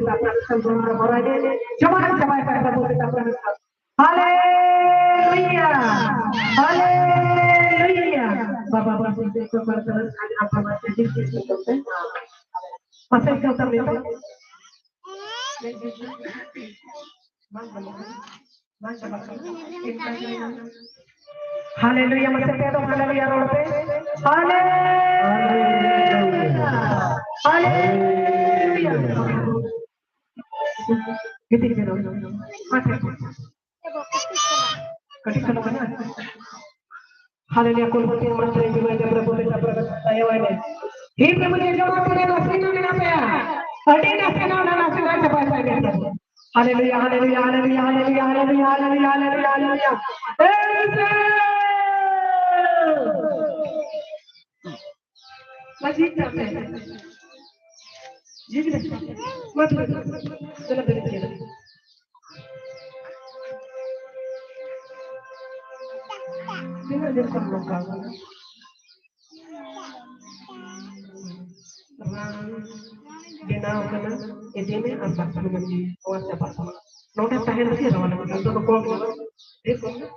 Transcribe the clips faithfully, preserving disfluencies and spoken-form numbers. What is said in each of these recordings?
ᱯᱤᱛᱟ ᱯᱨᱟᱱᱤᱥᱠᱟᱞ ᱵᱚᱱ ᱨᱚᱦᱚᱭ ᱞᱮ ᱡᱚᱢᱟᱱ ᱪᱟᱵᱟᱭ ᱠᱟᱱ ᱯᱨᱚᱵᱷᱩ ᱯᱤᱛᱟ ᱯᱨᱟᱱᱤᱥᱠᱟᱞ ᱦᱟᱞᱮᱞᱩᱭᱟ ᱦᱟᱞᱮᱞᱩᱭᱟ ᱵᱟᱵᱟ ᱵᱟᱵᱟ ᱥᱤᱥᱴᱟᱨ ᱠᱚ ᱯᱨᱟᱱᱤᱥᱠᱟᱞ ᱟᱯᱟ ᱢᱟ ᱡᱤ ᱡᱤ ᱠᱚ ᱯᱮ ᱯᱟᱥᱮ ᱠᱚ ᱛᱟᱢ ᱞᱮ Haleluya, masih ada haleluya rote. Haleluya. Haleluya. Gitu gitu. Masih. Ketika mana? Haleluya, kulpati matre jiwa jabra bote jabra tayo ene. Hi prabhu ne jama tene nasina ne na paya. Adi nasina na nasina jabra tayo. Haleluya, haleluya, haleluya, haleluya, haleluya, haleluya, haleluya, haleluya. Praise the Lord. Masih sampai. ᱡᱤᱣᱤ ᱜᱮ ᱢᱟ ᱛᱚᱵᱮ, ᱫᱮᱞᱟ ᱵᱮᱨᱮᱫ ᱠᱮᱫᱟ᱾ ᱛᱤᱱᱟᱹᱜ ᱫᱤᱱ ᱠᱷᱚᱱ ᱱᱚᱝᱠᱟ ᱠᱟᱱᱟ? ᱨᱟᱱ ᱵᱮᱱᱟᱣ ᱠᱟᱱᱟ, ᱤᱫᱤ ᱢᱮ ᱟᱨ ᱵᱟᱠᱷᱟᱱ ᱱᱚᱣᱟ ᱪᱟᱵᱟᱜ ᱛᱟᱢᱟ᱾ ᱱᱚᱰᱮ ᱛᱟᱦᱮᱱ ᱞᱟᱹᱜᱤᱫ ᱨᱟᱣᱟᱞ ᱞᱟᱹᱜᱤᱫ ᱱᱤᱛᱚᱜ ᱫᱚ ᱠᱚᱢ ᱠᱟᱱᱟ, ᱰᱷᱮᱨ ᱠᱚᱢ ᱠᱟᱱᱟ,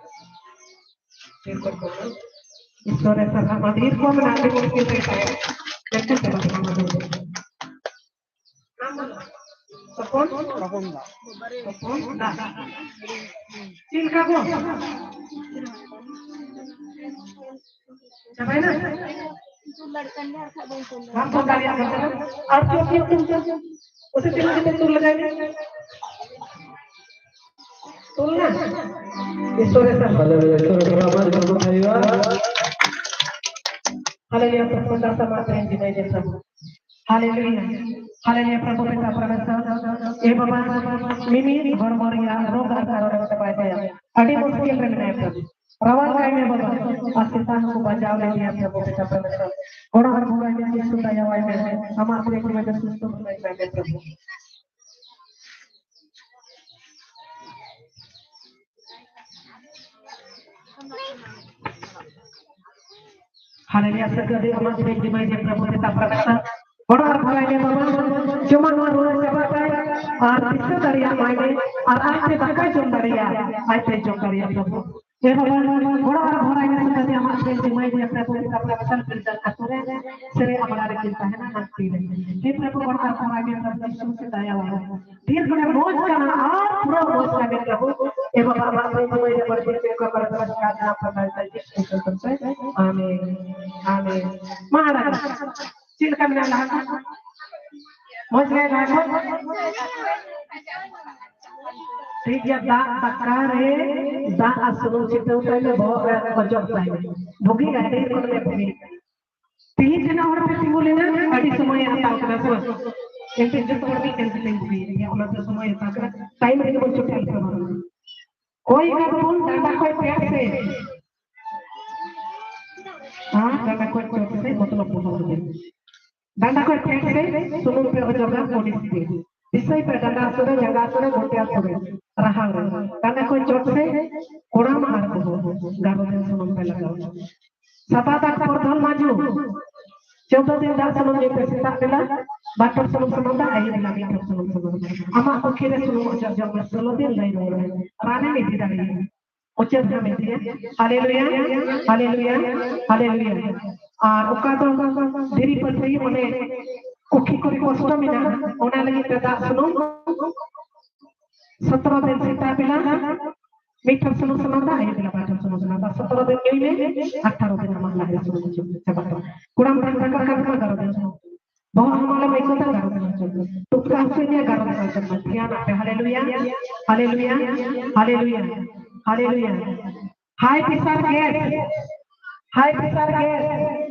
ᱰᱷᱮᱨ ᱠᱚᱢ ᱠᱟᱱᱟ᱾ ᱤᱥᱥᱚᱨ ᱨᱮ ᱥᱟᱨᱦᱟᱣ ᱢᱟ, ᱰᱷᱮᱨ ᱠᱚᱢ ᱢᱮᱱᱟᱜᱼᱟ, ᱟᱹᱰᱤ ᱢᱩᱥᱠᱤᱞ ᱨᱮ ᱛᱟᱦᱮᱸ ᱞᱮᱠᱷᱟᱱ ᱪᱟᱵᱟᱜ ᱛᱟᱢᱟ ᱱᱚᱣᱟ ᱫᱚ᱾ ᱛᱚᱯᱚᱱ? ᱛᱚᱯᱚᱱ ᱫᱟ᱾ ᱛᱚᱯᱚᱱ ᱫᱟ᱾ ᱪᱮᱫ ᱞᱮᱠᱟ ᱜᱚ? ᱪᱟᱵᱟᱭᱮᱱᱟ? ᱵᱟᱢ ᱛᱚᱞ ᱫᱟᱲᱮᱭᱟᱜ ᱠᱟᱱ ᱛᱟᱦᱮᱱᱟ᱾ ᱟᱨ ᱪᱮᱫ ᱪᱮᱫ ᱛᱩᱞ ᱠᱟᱱ? ᱚᱥᱮ ᱪᱮᱫ ᱞᱮᱠᱟ ᱛᱩᱞ ᱞᱟᱜᱟᱭ ᱢᱮ? ᱛᱩᱞ ᱱᱟ? ᱤᱥᱥᱚᱨ ᱮ ᱥᱟᱨᱦᱟᱣ᱾ ᱦᱟᱞᱮᱞᱩᱭᱟ, ᱤᱥᱥᱚᱨ ᱮ ᱥᱟᱨᱦᱟᱣ, ᱢᱟ ᱡᱚᱛᱚ ᱠᱚ ᱛᱷᱟᱭᱚᱜᱼᱟ᱾ ᱦᱟᱞᱮᱞᱩᱭᱟ, ᱛᱚᱯᱚᱱ ᱫᱟ ᱥᱟᱢᱟᱝ ᱨᱮ ᱡᱤᱱᱟᱹᱭ ᱡᱮ ᱯᱨᱚᱵᱷᱩ᱾ ᱦᱟᱞᱮᱞᱩᱭᱟ, ᱦᱟᱞᱮᱞᱩᱭᱟ, ᱯᱨᱚᱵᱷᱩ ᱯᱤᱛᱟ ᱯᱨᱚᱵᱷᱩ ᱥᱟᱶ᱾ ᱮ ᱵᱟᱵᱟ, ᱢᱤᱢᱤᱫ ᱦᱚᱲᱢᱚ ᱨᱮᱭᱟᱜ ᱨᱳᱜᱽ ᱟᱨ ᱠᱟᱨᱚᱱ ᱪᱟᱵᱟᱭ ᱛᱟᱭᱟ᱾ ᱟᱹᱰᱤ ᱢᱩᱥᱠᱤᱞ ᱨᱮ ᱢᱮᱱᱟᱭᱟ ᱯᱨᱚᱵᱷᱩ᱾ ᱨᱟᱣᱟᱞ ᱠᱟᱭ ᱢᱮ ᱵᱟᱵᱟ, ᱟᱨ ᱥᱮᱛᱟ ᱦᱚᱸᱠᱚ ᱵᱟᱡᱟᱣ ᱞᱮᱫᱮᱭᱟ ᱯᱨᱚᱵᱷᱩ ᱯᱤᱛᱟ ᱯᱨᱚᱵᱷᱩ ᱥᱟᱶ᱾ ᱜᱚᱲᱚ ᱟᱨ ᱵᱚᱸᱜᱟ ᱧᱮᱞ ᱥᱩᱥᱛᱷ ᱫᱟᱭᱟᱣᱟᱭ ᱢᱮ᱾ ᱟᱢᱟᱜ ᱯᱨᱮᱢ ᱛᱮ ᱥᱩᱥᱛᱷ ᱵᱚᱱᱟᱭ ᱢᱮ ᱯᱨᱚᱵᱷᱩ᱾ ᱦᱟᱞᱮᱞᱩᱭᱟ, ᱥᱟᱹᱜᱟᱹᱭ ᱟᱢᱟᱜ ᱥᱮᱨᱮᱧ ᱡᱤᱢᱟᱹᱭ ᱡᱮ ᱯᱨᱚᱵᱷᱩ ᱯᱤᱛᱟ ᱯᱨᱚᱵᱷᱩ ᱥᱟᱶ᱾ ᱜᱚᱲᱚ ᱟᱨ ᱵᱷᱟᱞᱟᱭ ᱢᱮ ᱵᱟᱵᱟ, ᱡᱚᱢᱟᱜ ᱱᱚᱣᱟ ᱨᱩᱣᱟᱹ ᱪᱟᱵᱟᱜ ᱛᱟᱭ, ᱟᱨ ᱫᱤᱥᱟᱹ ᱫᱟᱲᱮᱭᱟᱜ ᱢᱟᱭ ᱢᱮ, ᱟᱨ ᱟᱡᱛᱮ ᱫᱟᱠᱟᱭ ᱡᱚᱢ ᱫᱟᱲᱮᱭᱟᱜ, ᱟᱡᱛᱮ ᱡᱚᱢ ᱫᱟᱲᱮᱭᱟᱜ ᱯᱨᱚᱵᱷᱩ᱾ ᱦᱮ ᱵᱟᱵᱟ, ᱜᱚᱲᱚ ᱟᱨ ᱵᱷᱟᱞᱟᱭ ᱢᱮ ᱥᱟᱹᱜᱟᱹᱭ ᱟᱢᱟᱜ ᱥᱮᱨᱮᱧ ᱡᱤᱢᱟᱹᱭ ᱡᱮ ᱯᱨᱚᱵᱷᱩ ᱯᱤᱛᱟ ᱯᱨᱚᱵᱷᱩ ᱥᱟᱶ ᱯᱤᱲᱫᱟᱹ ᱟᱹᱛᱩ ᱨᱮ ᱥᱮᱨᱮᱧ ᱟᱢᱲᱟ ᱨᱮ ᱠᱤᱱ ᱛᱟᱦᱮᱱᱟ ᱱᱟᱝᱛᱤ ᱨᱮ᱾ ᱦᱮ ᱯᱨᱚᱵᱷᱩ, ᱜᱚᱲᱚ ᱟᱨ ᱵᱷᱟᱞᱟᱭ ᱢᱮ ᱯᱨᱚᱵᱷᱩ ᱡᱤᱥᱩ ᱥᱮ ᱫᱟᱭᱟ ᱟᱢ᱾ ᱰᱷᱮᱨ ᱠᱷᱚᱱᱮ ᱢᱚᱡᱽ ᱠᱟᱱᱟ ᱟᱨ ᱯᱩᱨᱟᱹ ᱢᱚᱡᱽ ᱠᱟᱱᱟ ᱯᱨᱚᱵᱷᱩ᱾ ᱮ ᱵᱟᱵᱟ, ᱟᱢᱟᱜ ᱥᱮᱨᱮᱧ ᱡᱤᱢᱟᱹᱭ ᱡᱮ ᱵᱟᱹᱲᱛᱤ ᱪᱮᱫ ᱠᱚ ᱠᱚᱨᱮ ᱠᱚᱨᱮ ᱥᱟᱨᱦᱟᱣ ᱯᱨᱚᱵᱷᱩ ᱡᱤᱥᱩ ᱧᱩᱛᱩᱢ ᱛᱮ᱾ ᱟᱢᱮᱱ᱾ ᱟᱢᱮᱱ᱾ ᱢᱟ ᱟᱲᱟᱝ᱾ ᱪᱮᱫ ᱞᱮᱠᱟ ᱢᱮᱱᱟᱜᱼᱟ ᱞᱟᱦᱟ ᱠᱷᱚᱱ? ᱢᱚᱡᱽ ᱜᱮ ᱞᱟᱦᱟ ᱠᱷᱚᱱ? ᱴᱷᱤᱠ ᱜᱮᱭᱟ, ᱫᱟᱜ ᱫᱟᱠᱟ ᱨᱮ ᱫᱟᱜ ᱟᱨ ᱥᱩᱱᱩᱢ ᱪᱷᱤᱴᱟᱹᱣ ᱛᱟᱭ ᱢᱮ, ᱵᱚᱦᱚᱜ ᱨᱮ ᱚᱡᱚᱜ ᱛᱟᱭ ᱢᱮ᱾ ᱵᱩᱜᱤ ᱟᱹᱰᱤ ᱨᱚᱠᱚᱢ ᱞᱮ ᱵᱩᱜᱤ᱾ ᱛᱤᱦᱤᱧ ᱛᱤᱱᱟᱹᱜ ᱦᱚᱲ ᱯᱮ ᱛᱤᱸᱜᱩ ᱞᱮᱱᱟ? ᱟᱹᱰᱤ ᱥᱚᱢᱚᱭ ᱮ ᱦᱟᱛᱟᱣ ᱠᱮᱫᱟ ᱥᱮ ᱵᱟᱝ? ᱮᱱᱛᱮ ᱡᱚᱛᱚ ᱦᱚᱲ ᱢᱤᱫᱴᱮᱱ ᱠᱟᱛᱮᱧ ᱵᱩᱜᱤᱭᱮᱫ ᱜᱮᱭᱟ, ᱚᱱᱟ ᱫᱚ ᱥᱚᱢᱚᱭ ᱮ ᱦᱟᱛᱟᱣ ᱠᱮᱫᱟ᱾ ᱴᱟᱭᱤᱢ ᱨᱮᱜᱮ ᱵᱚᱱ ᱪᱷᱩᱴᱟᱹᱣ ᱠᱟᱱᱟ᱾ ᱚᱠᱚᱭ ᱠᱟᱱᱟ ᱵᱚᱱ ᱰᱟᱸᱰᱟ ᱠᱷᱚᱡ ᱯᱮ ᱥᱮ? ᱦᱮᱸ, ᱰᱟᱸᱰᱟ ᱠᱷᱚᱡ ᱯᱮ ᱥᱮ ᱢᱚᱛᱞᱚᱵ ᱵᱚᱱ ᱦᱚᱲ ᱫᱚ᱾ ᱰᱟᱸᱰᱟ ᱠᱷᱚᱱ ᱯᱷᱮᱰ ᱥᱮ ᱥᱩᱱᱩᱢ ᱯᱮ ᱚᱡᱚᱜᱟ ᱩᱱᱤᱥ ᱫᱤᱱ᱾ ᱫᱤᱥᱟᱹᱭ ᱯᱮ, ᱰᱟᱸᱰᱟ ᱦᱟᱹᱥᱩ ᱨᱮ, ᱡᱟᱸᱜᱟ ᱦᱟᱹᱥᱩ ᱨᱮ, ᱜᱚᱱᱴᱮ ᱦᱟᱹᱥᱩ ᱨᱮ, ᱨᱟᱦᱟ ᱨᱮ, ᱰᱟᱸᱰᱟ ᱠᱷᱚᱱ ᱪᱚᱴ ᱥᱮ ᱠᱚᱲᱟᱢ ᱟᱨ ᱵᱚᱦᱚᱜ, ᱜᱟᱨᱚ ᱫᱤᱱ ᱥᱩᱱᱩᱢ ᱯᱮ ᱞᱟᱜᱟᱣᱟ᱾ ᱥᱟᱛᱟᱛ ᱟᱴ ᱯᱚᱨᱫᱷᱚᱱ ᱢᱟᱡᱩ, ᱪᱳᱫᱽᱫᱚ ᱫᱤᱱ ᱫᱟᱜ ᱥᱩᱱᱩᱢ ᱧᱩᱭ ᱯᱮ, ᱥᱮᱛᱟᱜ ᱵᱮᱞᱟ ᱵᱟᱨ ᱴᱷᱚᱯ ᱥᱩᱱᱩᱢ ᱥᱩᱱᱩᱢ ᱫᱟᱜ, ᱟᱹᱭᱩᱵ ᱵᱮᱞᱟ ᱢᱤᱫ ᱴᱷᱚᱯ ᱥᱩᱱᱩᱢ ᱥᱩᱱᱩᱢ ᱫᱟᱜ᱾ ᱟᱢᱟᱜ ᱯᱩᱠᱷᱨᱤ ᱨᱮ ᱥᱩᱱᱩᱢ ᱚᱡᱚᱜ ᱡᱚᱝ ᱢᱮ, ᱥᱳᱞᱳ ᱫᱤᱱ ᱞᱟᱹᱭ ᱨᱩᱣᱟᱹᱲ ᱢᱮ, ᱨᱟᱱᱮᱢ ᱤᱫᱤ ᱫᱟᱲᱮᱭᱟᱜᱼᱟ᱾ ᱩᱪᱟᱹᱨ ᱧᱟᱢ ᱤᱫᱤᱭᱟ, ᱦᱟᱞᱮᱞᱩᱭᱟ, ᱦᱟᱞᱮᱞᱩᱭᱟ, ᱦᱟᱞᱮᱞᱩᱭᱟ᱾ ᱟᱨ ᱚᱠᱟ ᱫᱚ ᱫᱷᱤᱨᱤ ᱯᱟᱹᱴᱤ, ᱚᱱᱮ ᱠᱩᱠᱷᱤ ᱠᱚᱨᱮ ᱠᱚᱥᱴᱚ ᱢᱮᱱᱟᱜᱼᱟ, ᱚᱱᱟ ᱞᱟᱹᱜᱤᱫ ᱛᱮ ᱫᱟᱜ ᱥᱩᱱᱩᱢ ᱥᱚᱛᱨᱚ ᱫᱤᱱ ᱥᱮᱛᱟᱜ ᱵᱮᱞᱟ ᱢᱤᱫ ᱴᱷᱚᱯ ᱥᱩᱱᱩᱢ ᱥᱩᱱᱩᱢ ᱫᱟᱜ, ᱟᱹᱭᱩᱵ ᱵᱮᱞᱟ ᱵᱟᱨ ᱴᱷᱚᱯ ᱥᱩᱱᱩᱢ ᱥᱩᱱᱩᱢ ᱫᱟᱜ, ᱥᱚᱛᱨᱚ ᱫᱤᱱ ᱧᱩᱭ ᱢᱮ, ᱟᱴᱷᱟᱨᱚ ᱫᱤᱱ ᱟᱢᱟᱜ ᱞᱟᱡ ᱨᱮ ᱥᱩᱱᱩᱢ ᱚᱪᱚᱜ ᱪᱟᱵᱟᱜ ᱛᱟᱢᱟ᱾ ᱠᱚᱲᱟᱢ ᱛᱟᱦᱮᱱ ᱛᱟᱠᱚ ᱠᱷᱟᱱ ᱢᱟ ᱜᱟᱨᱚ ᱫᱤᱱ ᱥᱩᱱᱩᱢ᱾ ᱵᱚᱦᱚᱜ ᱦᱟᱢᱟᱞᱮᱢ ᱟᱹᱭᱠᱟᱹᱣ ᱫᱟ, ᱜᱟᱨᱚ ᱫᱤᱱ ᱚᱪᱚᱜ ᱢᱮ᱾ ᱛᱩᱛᱠᱟ ᱦᱟᱹᱥᱩᱭᱮᱫ ᱢᱮᱭᱟ, ᱜᱟᱨᱚ ᱫᱤᱱ ᱚᱪᱚᱜ ᱢᱮ᱾ ᱫᱷᱮᱭᱟᱱᱟᱜ ᱯᱮ, ᱦᱟᱞᱮᱞᱩᱭᱟ, ᱦᱟᱞᱮᱞᱩᱭᱟ, ᱦᱟᱞᱮᱞᱩᱭᱟ, ᱦᱟᱞᱮᱞᱩᱭᱟ᱾ High pressure gas, high pressure gas,